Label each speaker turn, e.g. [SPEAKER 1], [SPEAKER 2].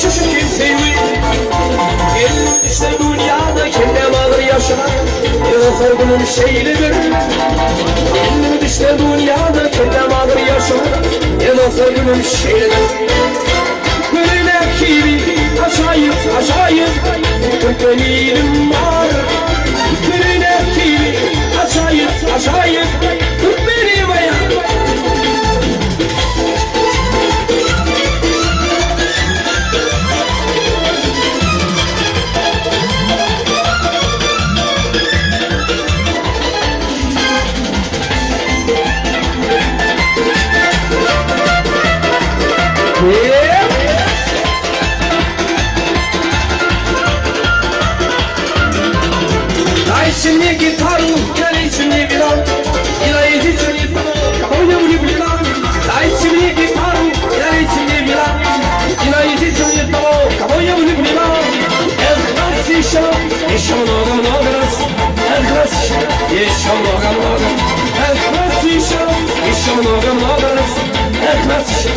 [SPEAKER 1] Şu kim söýgi? Gelnim düşse dünýada kellem agyr ýaşa, Ýogsar günüm şeýledir. Gelnim düşse dünýada kellem agyr ýaşa, Ýogsar günüm şeýledir. Görenek kibi ajaýyp, ajaýyp Türkmen ilim bar. Görenek kibi ajaýyp, ajaýyp Türkmen ilim bar. Дайте мне гитару, налейте мне вина, И найдите мне того, кого я влюблена. Дайте мне гитару, налейте мне вина, И найдите мне того, кого я влюблена. Эх, нас еще, еще много-много раз, Эх, нас еще, еще много-много. Эх, нас еще, еще много-много раз, Эх, нас еще,